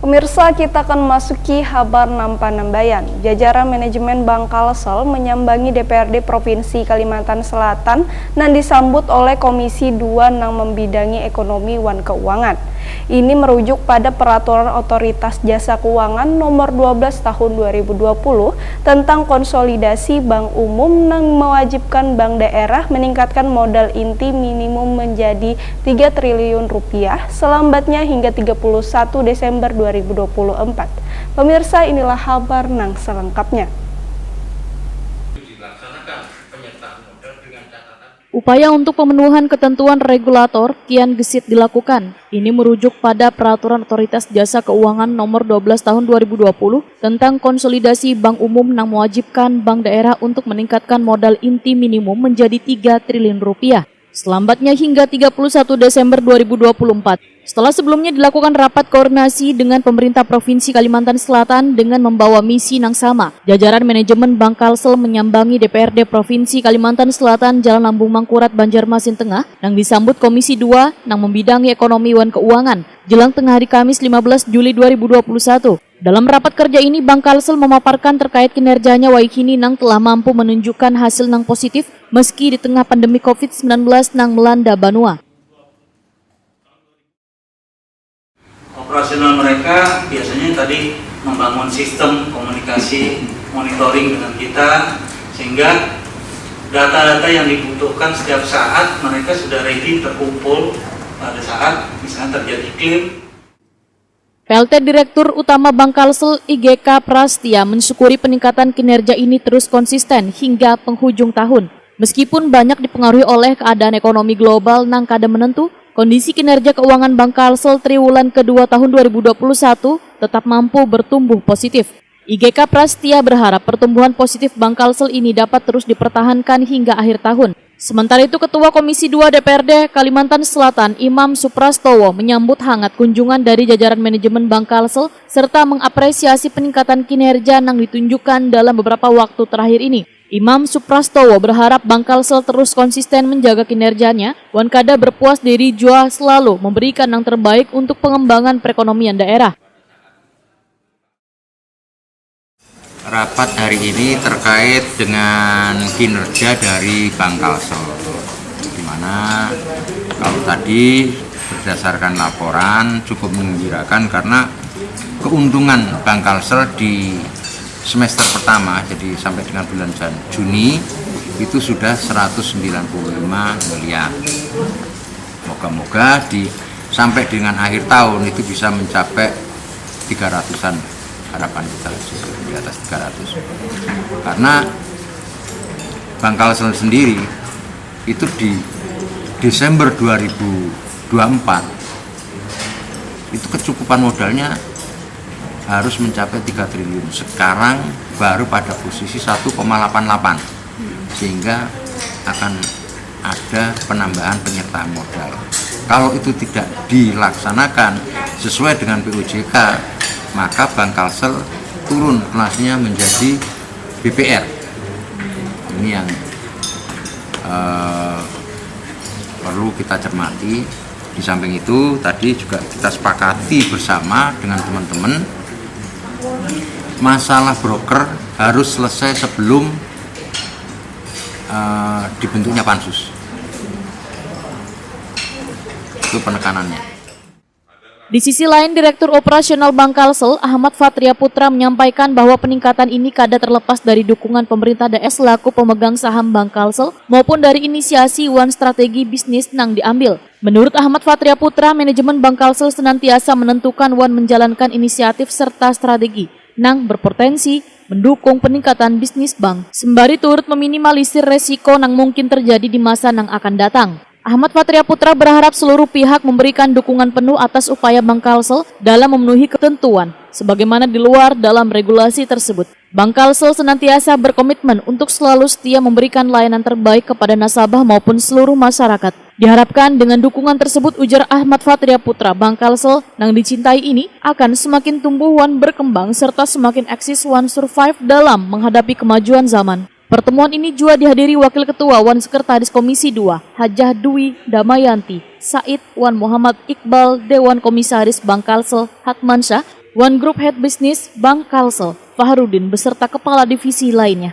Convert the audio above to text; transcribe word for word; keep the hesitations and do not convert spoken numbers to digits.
Pemirsa, kita akan masuki habar nang panambayan. Jajaran manajemen Bank Kalsel menyambangi D P R D Provinsi Kalimantan Selatan nang disambut oleh Komisi dua nang membidangi ekonomi wan keuangan. Ini merujuk pada Peraturan Otoritas Jasa Keuangan Nomor dua belas Tahun dua ribu dua puluh tentang konsolidasi bank umum nang mewajibkan bank daerah meningkatkan modal inti minimum menjadi tiga triliun rupiah selambatnya hingga tiga puluh satu Desember dua ribu dua puluh empat. Pemirsa, inilah habar nang selengkapnya. Upaya untuk pemenuhan ketentuan regulator kian gesit dilakukan. Ini merujuk pada Peraturan Otoritas Jasa Keuangan Nomor dua belas Tahun dua ribu dua puluh tentang konsolidasi bank umum nang mewajibkan bank daerah untuk meningkatkan modal inti minimum menjadi tiga triliun rupiah selambatnya hingga tiga puluh satu Desember dua ribu dua puluh empat. Setelah sebelumnya dilakukan rapat koordinasi dengan pemerintah Provinsi Kalimantan Selatan dengan membawa misi nang sama, jajaran manajemen Bank Kalsel menyambangi D P R D Provinsi Kalimantan Selatan Jalan Lambung Mangkurat, Banjarmasin Tengah, nang disambut Komisi dua nang membidangi ekonomi wan keuangan, jelang tengah hari Kamis lima belas Juli dua ribu dua puluh satu. Dalam rapat kerja ini, Bank Kalsel memaparkan terkait kinerjanya wayahini nang telah mampu menunjukkan hasil nang positif meski di tengah pandemi covid sembilan belas nang melanda banua. Operasional mereka biasanya tadi membangun sistem komunikasi, monitoring dengan kita, sehingga data-data yang dibutuhkan setiap saat mereka sudah ready terkumpul pada saat misalnya terjadi klaim. P L T Direktur Utama Bank Kalsel, I G K Prastia, mensyukuri peningkatan kinerja ini terus konsisten hingga penghujung tahun. Meskipun banyak dipengaruhi oleh keadaan ekonomi global nang kada menentu, kondisi kinerja keuangan Bank Kalsel triwulan kedua tahun dua ribu dua puluh satu tetap mampu bertumbuh positif. I G K Prastia berharap pertumbuhan positif Bank Kalsel ini dapat terus dipertahankan hingga akhir tahun. Sementara itu, Ketua Komisi dua D P R D Kalimantan Selatan, Imam Suprastowo, menyambut hangat kunjungan dari jajaran manajemen Bank Kalsel serta mengapresiasi peningkatan kinerja nang ditunjukkan dalam beberapa waktu terakhir ini. Imam Suprastowo berharap Bank Kalsel terus konsisten menjaga kinerjanya wan kada berpuas diri jua selalu memberikan nang terbaik untuk pengembangan perekonomian daerah. Rapat hari ini terkait dengan kinerja dari Bank Kalsel, di mana kalau tadi berdasarkan laporan cukup menggembirakan karena keuntungan Bank Kalsel di semester pertama, jadi sampai dengan bulan Jan-, Juni, itu sudah seratus sembilan puluh lima miliar. Moga-moga di sampai dengan akhir tahun itu bisa mencapai tiga ratusan, harapan kita di atas tiga ratus. Karena Bank Kalsel sendiri itu di Desember dua ribu dua puluh empat itu kecukupan modalnya harus mencapai tiga triliun. Sekarang baru pada posisi satu koma delapan delapan, sehingga akan ada penambahan penyertaan modal. Kalau itu tidak dilaksanakan sesuai dengan P U J K, maka Bank Kalsel turun kelasnya menjadi B P R. Ini yang eh, perlu kita cermati. Di samping itu, tadi juga kita sepakati bersama dengan teman-teman, masalah broker harus selesai sebelum eh, dibentuknya pansus. Itu penekanannya. Di sisi lain, Direktur Operasional Bank Kalsel, Ahmad Fatria Putra, menyampaikan bahwa peningkatan ini kada terlepas dari dukungan pemerintah daerah selaku pemegang saham Bank Kalsel maupun dari inisiasi wan strategi bisnis nang diambil. Menurut Ahmad Fatria Putra, manajemen Bank Kalsel senantiasa menentukan wan menjalankan inisiatif serta strategi nang berpotensi mendukung peningkatan bisnis bank, sembari turut meminimalisir resiko nang mungkin terjadi di masa nang akan datang. Ahmad Fatria Putra berharap seluruh pihak memberikan dukungan penuh atas upaya Bank Kalsel dalam memenuhi ketentuan sebagaimana di luar dalam regulasi tersebut. Bank Kalsel senantiasa berkomitmen untuk selalu setia memberikan layanan terbaik kepada nasabah maupun seluruh masyarakat. Diharapkan dengan dukungan tersebut, ujar Ahmad Fatria Putra, Bank Kalsel nang dicintai ini akan semakin tumbuh wan berkembang serta semakin eksis wan survive dalam menghadapi kemajuan zaman. Pertemuan ini jua dihadiri Wakil Ketua wan Sekretaris Komisi dua, Hajah Dwi Damayanti, Said, wan Muhammad Iqbal, Dewan Komisaris Bank Kalsel, Hatmansyah, One Group Head Business Bank Kalsel, Faharudin beserta kepala divisi lainnya.